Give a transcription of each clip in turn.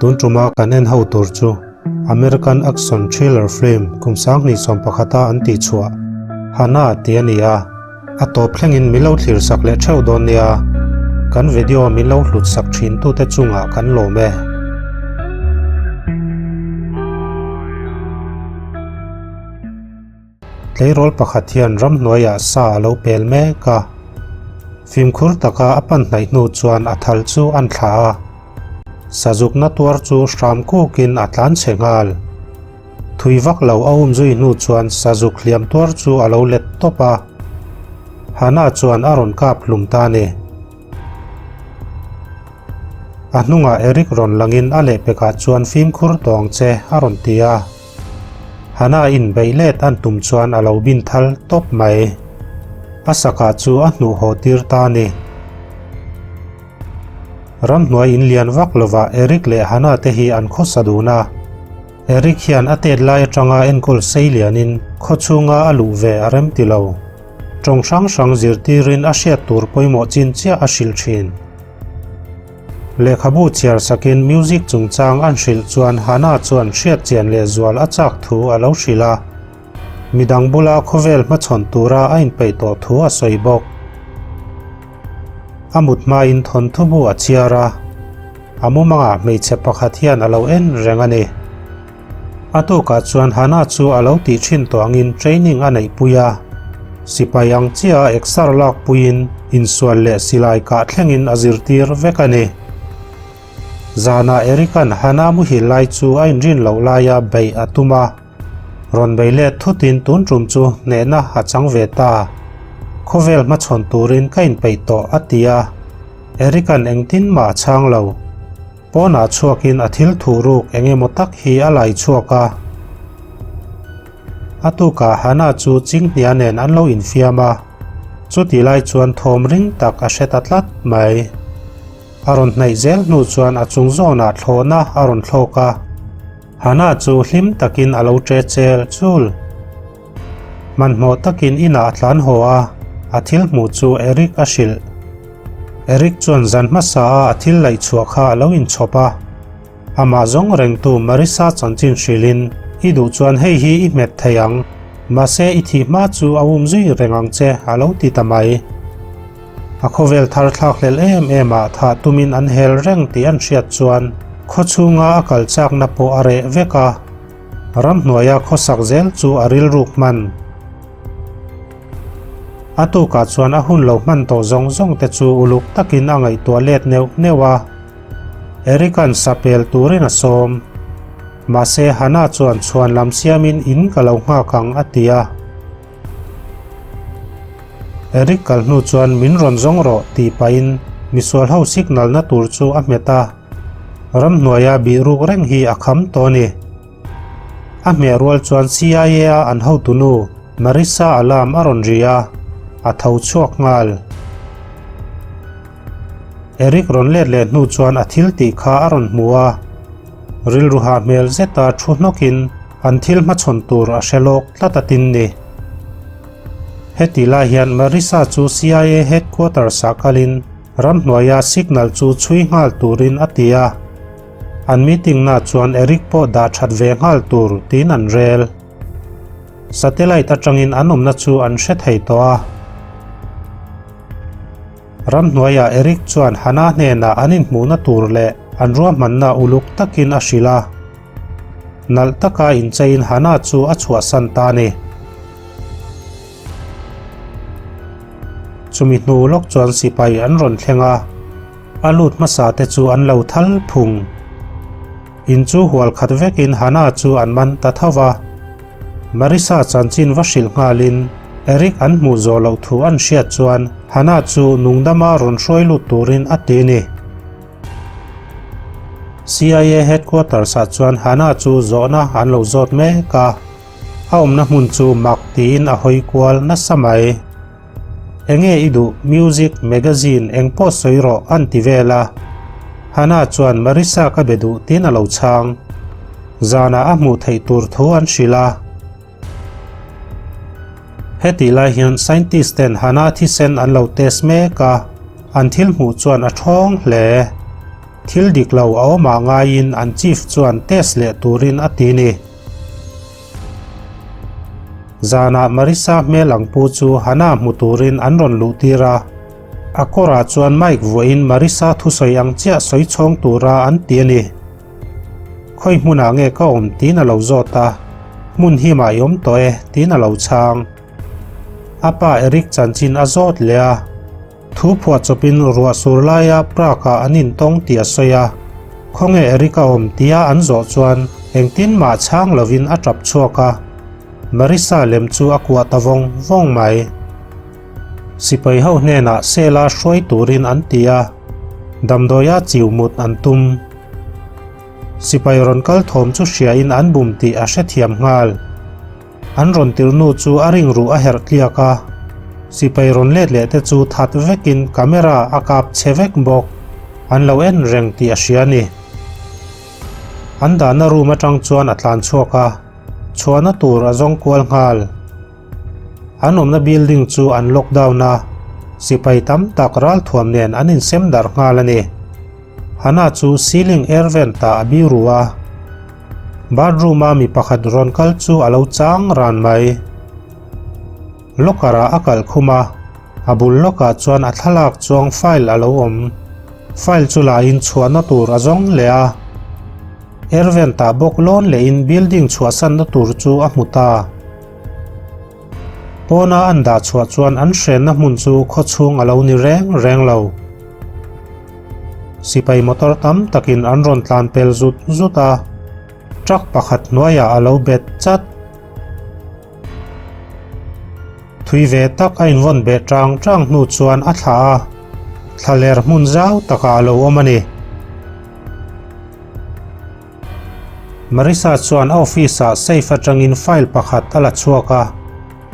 Tun tuma kan en ho tur chu American action thriller film kum 2011 a an tih chhuah Hanna tih a ni a, a tawp thlengin min lo thlir sak leh theuh dawn nia. Kan video min lo hlut sak thin tute chungah kan lawm e. Tleirawl pakhat hian ramhnuaiah sa a lo pel mek a, fimkhur taka a pan hnaih hnu chuan a thal chu an thlah a, sazukna tuar chu hram kukin a tlan chhe nghal. Thui vak lo a um zui hnu chuan sazuk hliam tuar chu a lo let tawp a, Hana chuan a rawn kap hlum ta a ni. A hnungah Eric rawn langin a lehpekah chuan fimkhur tawng che a rawn ti a. Hana in beih let an tum chuan a lo bin thal tawp mai. A sakah chu a hnuh haw tir ta a ni. Ramhnuai in lian vak lovah Eric leh Hana te hi an khawsa dun a. Eric hian a tet lai atanga enkawl sei lianin khaw chhunga a luh ve a rem ti lo. Tawng hrang hrang zirtirin a hriat tur pawimawh chin chiah a hrilh thin. Lehkhabu chhiar sakin music chungchang an hrilh chuan Hannah chuan hriat chian leh zual a chak thu a lo hrilh a. Midang bula khawvel hmachhawn tura a inpeih tawh thu a sawi bawk. A mut hmain thawnthu bu a chhiar a, a mumangah hmeichhe pakhat hian a lo en reng a ni. A tukah chuan Hannah chu a lo tih thin tawh angin training a neihpui a, sipai ang chiah a exer lakpuiin insual leh silai kah thlengin a zirtir vek a ni. Zanah Eric-a'n Hannah muhil lai chu a inrin loh laia beih a tum a, rawn bei let thutin tun tum chu hnehna a chang ve ta. Khawvel hmachhawn turin ka inpeih tawh a ti a, Eric-a'n engtin mah a chhang lo. Pawnah chhuakin a thil thuh ruk eng emaw tak hi a lai chhuak a. A tukah Hannah chu Chinghnia nen an lo infiam a, chuti lai chuan thawm ring tak a hre ta tlat mai. A rawn hnaih zel hnu chuan a chung zawnah thlawhna a rawn thlawk a, Hannah chu hlim takin a lo ṭe chel chul. Hmanhmawh takin inah a tlan haw a, a thil hmuh chu Eric a hrilh. Eric chuan zan hmasa a a thil laih chhuah kha a lo inchhawp a. Amah zawng rengtu Marissa chanchin hrilhin, I duh chuan hei hi i hmet thei ang, mahse i thih hma chu a um zui reng ang che a lo ti ta mai. A khawvel thar thlak hlel em em ah thah tumin an hel reng tih an hriat chuan khawchhunga a kal chakna pawh a reh vek a. Ramhnuaia khawsak zel chu a rilruk hman. A tukah chuan a hun lo hman tawh zawng zawng te chu uluk takin a ngaihtuah let neuh neuh a. Eric-a'n sa pel turin a sawm. Mahse Hannah chuan chhuan lam siamin in ka lo nghak ang a ti a. Eric kal hnu chuan min rawn zawng rawh tih pahin misual ho signal na tur chu a hmet a. Ramhnuaia bih ruk reng hi a kham tawh a ni. A hmeh rual chuan CIA a an hotunu Marissa alarm a rawn ri a, a tho chhuak nghal. Eric rawn let leh hnu chuan a thil tih kha a rawn hmu a, rilru hah hmel zeta thu hnawkin an thil hmachhawn tur a hre lawk tlat a tin ni. Heti lai hian Marissa chu CIA headquarters ah kalin Ramhnuaia signal chu chhui nghal turin a ti a, an meeting na chuan Eric pawh dah that ve nghal tur tiin an rel. Satellite atangin an awmna chu an hre thei tawh a. Ramhnuaia Eric chuan Hannah hnenah an inhmuhna tur leh an ruahmanna uluk takin a hrilh a. Nalh taka incheiin Hannah chu a chhuahsan ta a ni. Chumi hnu lawk chuan sipai an rawn thleng a, a lut hmasa te chu an lo thal phung. In chu hual khat vekin Hannah chu an man ta tho va. Marissa chanchin va hrilh nghalin Eric an hmuh zawh loh thu an hriat chuan Hannah chu nungdama rawn hruai lut turin a ti ni. CIA headquarters ah chuan Hannah chu zawhna an lo zawt mek a. A awmna hmun chu mak tiin a hawi kual nasa mai. Enge i duh, music, magazine, eng pawh sawi rawh an ti vel a. Hannah chuan Marissa ka be duh tiin a lo chhang. Zanah a hmuh theih tur thu an hrilh a. Hetih lai hian scientist ten Hannah thisen an lo test mek a, an thil hmuh chuan a thawng hle. Thil dik lo a awm ah ngaiin an chief chuan test leh turin a ti ni. Zanah Marissa hmel ang pu chu Hannah hmu turin an rawn luh tir a. A kawrah chuan mic vuahin Marissa thusawi ang chiah sawi chhawng tura an ti a ni. Khawi hmunah nge ka awm tiin a lo zawt a, hmun himah i awm tawh e tiin a lo chhang. A pa Eric chanchin a zawt leh a, thu phuah chawpin ruah sur laia Prague-ah an intawng tih a sawi a, khawnge Eric a awm tia an zawh chuan engtin mah chhang lovin a tap chhuak a, Marissa lem chu a kuah ta vawng vawng mai. Sipai ho hnenah Sela hruai turin an ti a, damdawia chiu mut an tum. Sipai rawn kal thawm chu hriain an bum tih a hrethiam nghal. An rawn tirnu chu a ring ruh a herh tliak a, sipai rawn let leh te chu that vekin camera a kap che vek bawk. An lo en reng tih a hria a ni. An dahna room atang chuan a tlan chhuak a, chhuahna tur a zawng kual nghal. An awmna building chu an lockdown a, sipai tam tak ralthuam nen an insem darh nghal a ni. Hannah chu ceiling air vent ah a biru a, bathroom a mi pakhat rawn kal chu a lo chang ran mai. Locker ah a kalh khum a, a bul lawkah chuan a thlalak chuang file a lo awm. File chu la in chhuahna tur a zawng leh a. Air vent ah bawk lawn leh in building chhuahsanna tur chu a hmu ta. Pawna an dah chhuah chuan an hrenna hmun chu khawchhung a lo ni reng reng lo. Sipai motor tam takin an rawn tlan pel zut zut a, truck pakhat hnuaiah a lo bet chat. Thui ve tak a invawn beh tang tang hnu chuan a thlah a, thlaler hmun zau takah a lo awm a ni. Marissa chuan a office ah safe atangin file pakhat a la chhuak a,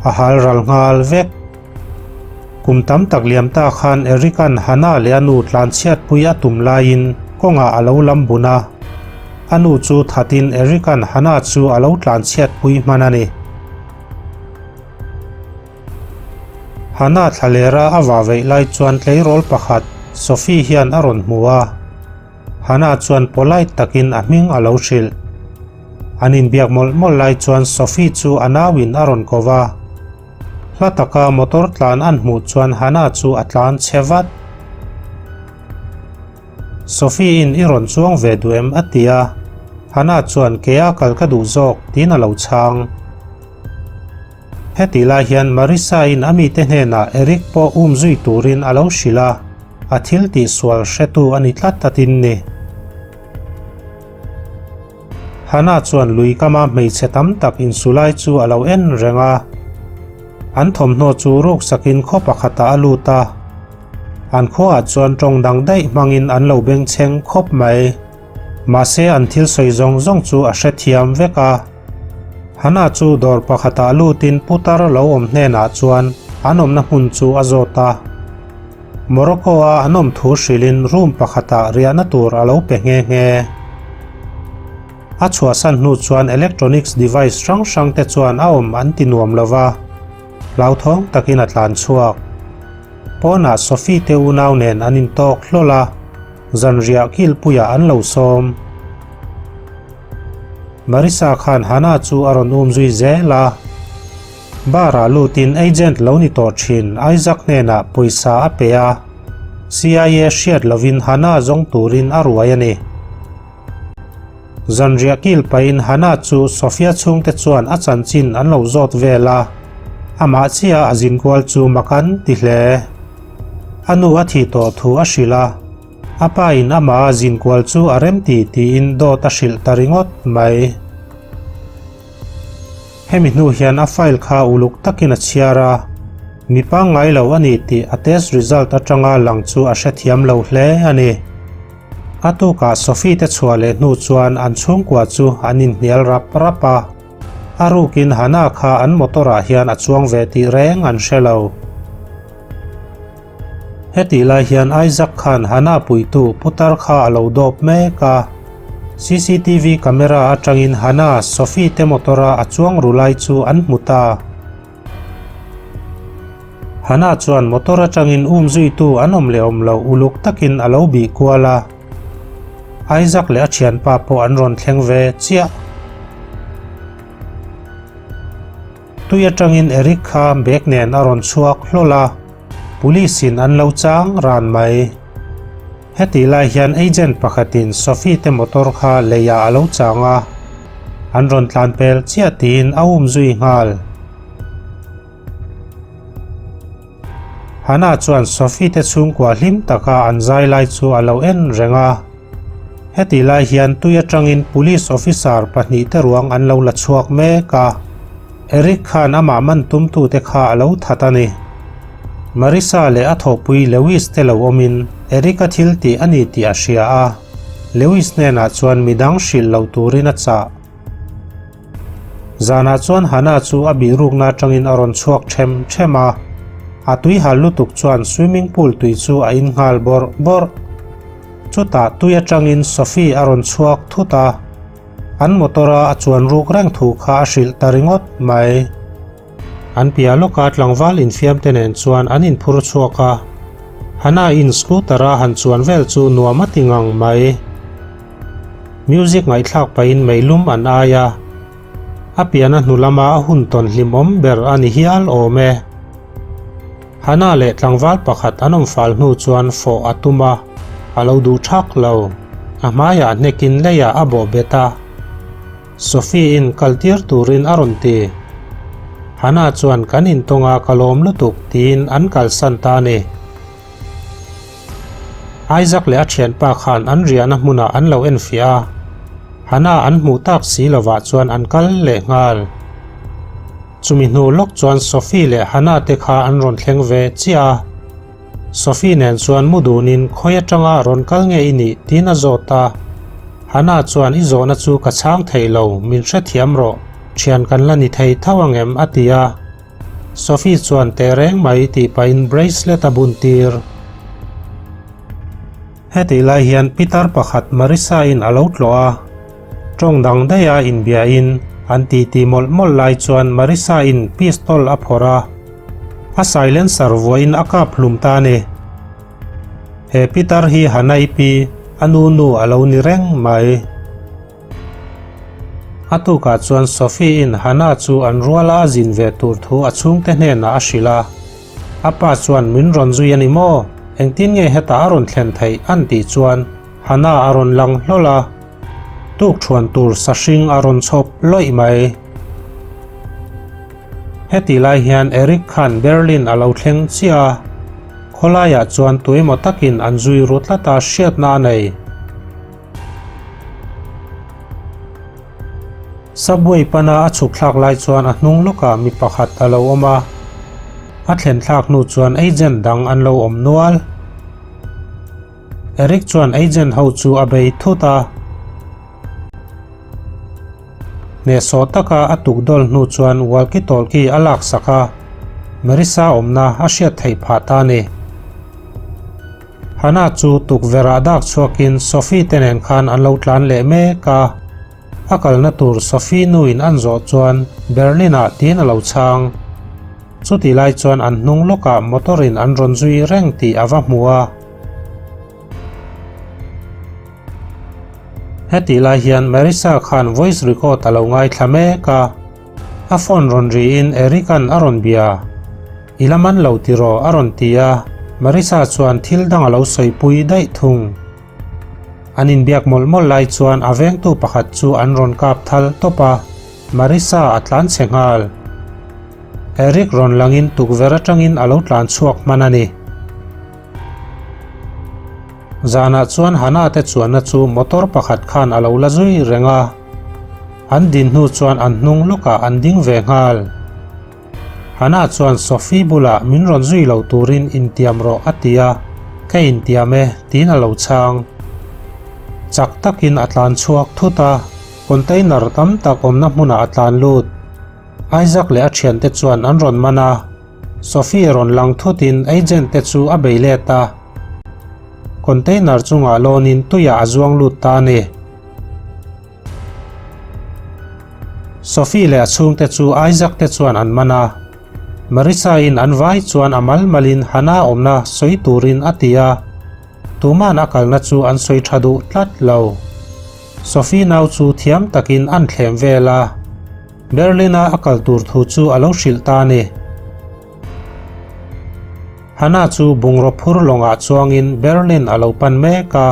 a hal ral nghal vek. Kum tam tak liam ta khan Eric-a'n Hannah leh a nu tlanchhiatpui a tum laiin kawngah a lo lam bun a. A nu chu thatin Eric-a'n Hannah chu a lo tlanchhiatpui hman a ni. Hannah thlalera a vahveih lai chuan tleirawl pakhat Sophie hian a rawn hmu a. Hannah chuan polite takin a hming a lo hrilh. An inbiak mawlh mawlh lai chuan Sophie chu a nauin a rawn ko va. Hla taka motor tlan an hmuh chuan Hannah chu a tlan chhe vat. Sophie in i rawn chuang ve duh em a ti a, Hannah chuan kea kal ka duh zawk tiin a lo chhang. Hetih lai hian Marissa in a mite hnenah Eric pawh um zui turin a lo hrilh a, a thil tihsual hretu a ni tlat a tin ni. Hannah chuan lui kama hmeichhe tam tak insu lai chu a lo en reng a, an thawmhnaw chu ruk sakin khaw pakhatah a lut a, an khuaah chuan tawng dang daih hmangin an lo bengchheng khawp mai. Mahse an thil sawi zawng zawng chu a hrethiam vek a. Hannah chu dawr pakhatah lutin putar lo awm hnenah chuan an awmna hmun chu a zawt a. Morocco-a an awm thu hrilhin room pakhatah riahna tur a lo pe nghe nghe. A chhuahsan hnu chuan electronics device hrang hrang te chuan a awm an ti nuam lo va, hlauthawng takin a tlan chhuak. Pawnah Sophie te unau nen an intawk hlawl a. Zanriah kilpuiah an lo sawm. Marissa khan Hannah chu a rawn um zui zel a. Bar-ah lutin agent lo ni tawh thin Isaac hnenah pawisa a pe a. CIA hriat lovin Hannah zawng turin a ruai a ni. Zanriah kil pahin Hannah chu Sofia chhungte chuan a chanchin an lo zawt vel a. Amah chiah a zinkual chu mak an ti hle. A nu a thih tawh thu a hrilh a, a pa in amah a zinkual chu a rem ti tiin dawt a hrilh ta ringawt mai. Hemi hnu hian a file kha uluk takin a chhiar a, mi pangngai lo a ni tih a test result atanga lang chu a hrethiam lo hle a ni. A tukah Sophie te chhuah leh hnu chuan an chhungkua chu an inhnial rap rap a. A rukin Hannah kha an motor ah hian a chuang ve tih reng an hre lo. Hetih lai hian Isaac khan Hannah puitu putar kha a lo dawp mek a. CCTV camera atangin Hannah, Sophie te motor a a chuang ru lai chu an hmu ta. Hannah chuan motor atangin um zuitu an awm leh awm loh uluk takin a lo bih kual a. Isaac leh a thianpa pawh an rawn thleng ve chiah. Tui atangin Eric kha bag nen a rawn chhuak hlawl a, police in an lo chang ran mai. Hetih lai hian agent pakhatin Sophie te motor kha leiah a lo chang a, an rawn tlan pel chiah tiin a um zui nghal. Hannah chuan Sophie te chhungkua hlim taka an zai lai chu a lo en reng a. Hetih lai hian tui atangin police officer pahnihte ruang an lo la chhuak mek a. Eric khan amah man tumtute kha a lo that a ni. Marissa leh a thawhpui Lewis te lo awmin Eric-a thil tih a ni tih a hria a, Lewis hnenah chuan midang hrilh lo turin a chah. Zanah chuan Hannah chu a bihrukna atangin a rawn chhuak them them a, a tui hal lutuk chuan swimming pool tui chu a in nghal bawrh bawrh. Chutah tui atangin Sophie a rawn chhuak thut a. An motor-a a chuan ruk reng thu kha a hrilh ta ringawt mai. An piah lawka tlangval infiamte nen chuan an inphur chhuak a, Hannah-in scooter-a han chuan vel chu nuam a ti ngang mai. Music ngaihthlak pahin meilum an ai a, a piahna hnu lama a hun tawn hlimawm ber a ni hial awm e. Hannah leh tlangval pakhat an awm fal hnu chuan fawh a tum a, a lo duh thak lo. A hmaiah hnekin leiah a bawh bet a. Sophie-in kal tir turin a rawn ti. Hannah chuan kan intawng a ka lawm lutuk tiin an kalsan ta a ni. Isaac leh a thianpa khan an riahna hmunah an lo enfiah a, Hannah an hmuh tak si lovah chuan an kal leh nghal. Chumi hnu lawk chuan Sophie leh Hannah te kha an rawn thleng ve chiah a. Sophie nen chuan mu dunin khawi atanga rawn kal nge i nih tiin a zawt a. Hannah chuan i zawhna chu ka chhang thei lo, min hrethiam rawh, thian kan la ni thei tho angem a ti a. Sophie chuan teh reng mai tih pahin bracelet a bun tir. Hetih lai hian pitar pakhat Marissa in a lo tlawh a. Tawng dang daiha inbiain an titi mawlh mawlh lai chuan Marissa in pistol a phawrh a, a silencer vuahin a kap hlum ta a ni. He pitar hi Hanai pi, a nu nu a lo ni reng mai. A tukah chuan Sophie in Hannah chu an ruala a zin ve tur thu a chhungte hnenah a hrilh a. A pa chuan min rawn zui a ni maw? Engtin nge hetah a rawn thlen theih an tih chuan Hannah a rawn lang hlawl a. Tukṭhuan tur sahring a rawn chhawp lawih mai. Heti lai hian Eric khan Berlin a lo thleng chiah a, khawlaiah chuan tuemaw takin an zui ru tlat a hriatna a nei. Subway pana a chhuk thlak lai chuan a hnung lawkah mi pakhat a lo awm a, a thlen thlak hnu chuan agent dang an lo awm nual. Eric chuan agent ho chu a bei thut a. Hnehsawh taka a tuk dawl hnu chuan walkie talkie a lak sak a, Marissa awmna a hriat theih phah ta a ni. Hannah chu tukverh ah dak chhuakin Sophie te nen khan an lo tlan leh mek a. A kalna tur Sophie nu in an zawh chuan Berlin ah tiin a lo chhang. Chutih lai chuan an hnung lawkah motor in an rawn zui reng tih a va hmu a. Hetih lai hian Marissa khan voice record a lo ngaithla mek a. A phone rawn riin Eric-a'n a rawn bia. I la man lo tiraw a rawn ti a, Marissa chuan thil dang a lo sawipui daih thung. An inbiak mawlh mawlh lai chuan a vengtu pakhat chu an rawn kap thal tawp a, Marissa a tlan chhe nghal. Eric rawn langin tukverh atangin a lo tlan chhuak hman a ni. Zanah chuan Hannah te chuanna chu motor pakhat khan a lo la zui reng a, an din hnu chuan an hnung lawkah an ding ve nghal. Hannah chuan Sophie bulah min rawn zui lo turin intiam rawh a ti a, Ka intiam e, tiin a lo chhang. Chak takin a tlan chhuak thut a, container tam tak awmna hmunah a tlan lut. Isaac leh a thiante chuan an rawn man a, Sophie rawn lang thutin agent te chu a bei let a, container chungah lawnin tuiah a zuang lut ta a ni. Sophie leh a chhungte chu Isaac te chuan an man a, Marissa-in an vai chuan a mal malin Hannah awmna sawi turin a ti a. Tuman a kalna chu an sawi tha duh tlat lo. Sophie nau chu thiam takin an thlem vel a, Berlin-a a kal tur thu chu a lo hrilh ta a ni. Hannah chu bungraw phur lawngah chuangin Berlin a lo pan mek a.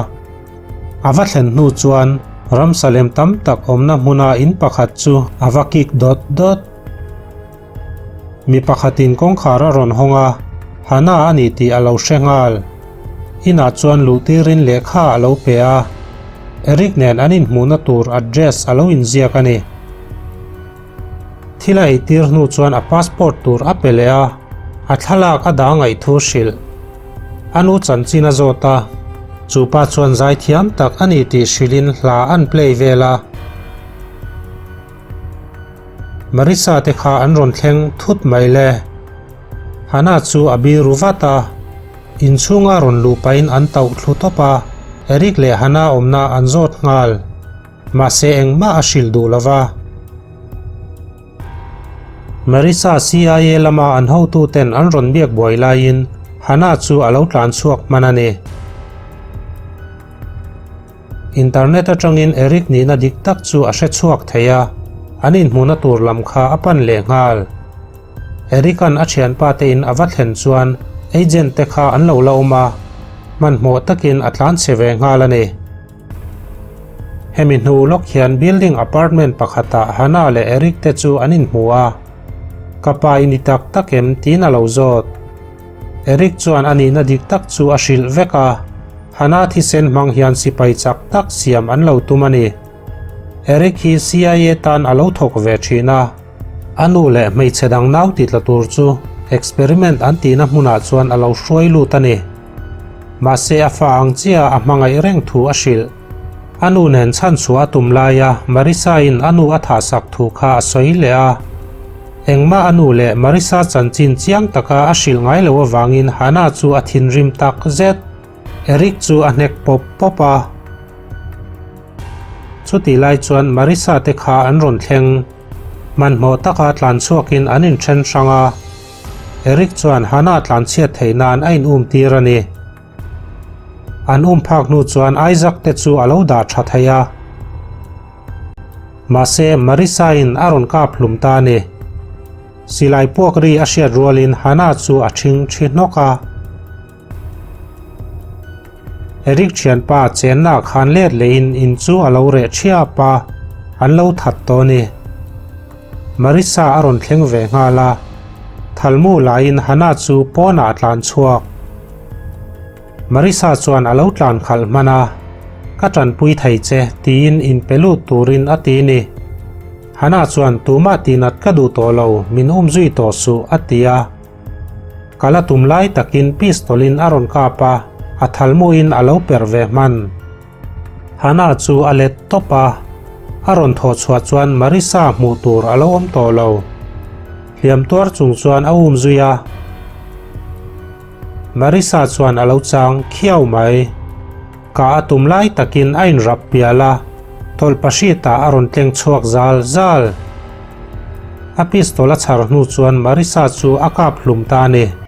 A va thlen hnu chuan ramsa lem tam tak awmna hmuna in pakhat chu a va kik dawt dawt. Mi pakhatin kawngkhar a rawn hawng a, Hannah a ni tih a lo hre nghal. Inah chuan luh tirin lehkha a lo pe a, Eric nen an inhmuhna tur address a lo inziak a ni. Thil a eitir hnu chuan a passport tur a pe leh a, a thlalak a dah ngaih thu hrilh. A nu chanchin a zawt a, chu pa chuan zaithiam tak a ni tih hrilhin hla an play vel a. Marissa te kha an rawn thleng thut mai le. Hannah chu a biru vat a, inchhunga rawn luh pahin an tauh thlu tawp a, Eric leh Hannah awmna an zawt nghal. Mahse engmah a hrilh duh lo va. Marissa CIA lama an hotuten an rawn biak buai laiin Hannah chu a lo tlan chhuak hman a ni. Internet atangin Eric nihna dik tak chu a hre chhuak thei a, an inhmuhna tur lam kha a pan leh nghal. Eric-a'n a thianpa te in a va thlen chuan agent te kha an lo la awm a, hmanhmawh takin a tlan chhe ve nghal a ni. Hemi hnu lawk hian building apartment pakhatah Hannah leh Eric te chu an inhmu a, Ka pa i ni tak tak em? tiin a lo zawt. Eric chuan a nihna dik tak chu a hrilh vek a, Hannah thisen hmang hian sipai chak tak siam an lo tum a ni. Eric hi CIA tan a lo thawk ve thin a, a nu leh hmeichhe dang nau ti tla tur chu experiment an tihna hmunah chuan a lo hruai lut a ni. Mahse a fa ang chiah a hmangaih reng thu a hrilh. A nu nen chhanchhuah a tum laia Marissa-in a nu a thahsak thu kha a sawi leh a. Engmah a nu leh Marissa chanchin chiang taka a hrilh ngai loh avangin Hannah chu a thinrim tak zet. Eric chu a hnek pawp pawp a. Chutih lai chuan Marissa te kha an rawn thleng. Hmanhmawh taka tlan chhuakin an inthen hrang a. Eric chuan Hannah tlanchhiat theih nan a in um tir a ni. An um phak hnu chuan Isaac te chu a lo dah tha thei a. Mahse Marissa in a rawn kap hlum ta a ni. Silai puak ri a hriat rualin Hannah chu a thing thi hnawk a. Eric thianpa chenna khan let lehin in chu a lo reh thiap a, an lo that tawh a ni. Marissa a rawn thleng ve nghal a, Thalmu laiin Hannah chu pawnah a tlan chhuak. Marissa chuan a lo tlan khalh hman a, Ka tanpui thei che tiin inpe lut turin a ti ni. Hannah chuan tumah tihnat ka duh tawh lo, min umzui tawh suh a ti a. Ka la tum lai takin pistol in a rawn kap a, a thalmuhin a lo perh ve hman. Hannah chu a let tawp a, a rawn thawh chhuah chuan Marissa hmuh tur a lo awm tawh lo. Hliam tuar chung chuan a um zui a. Marissa chuan a lo chang khiau mai. Ka a tum lai takin a inrap pial a, tawlhpahritah a rawn tleng chhuak zal zal. A pistol a chhar hnu chuan Marissa chu a kap hlum ta a ni.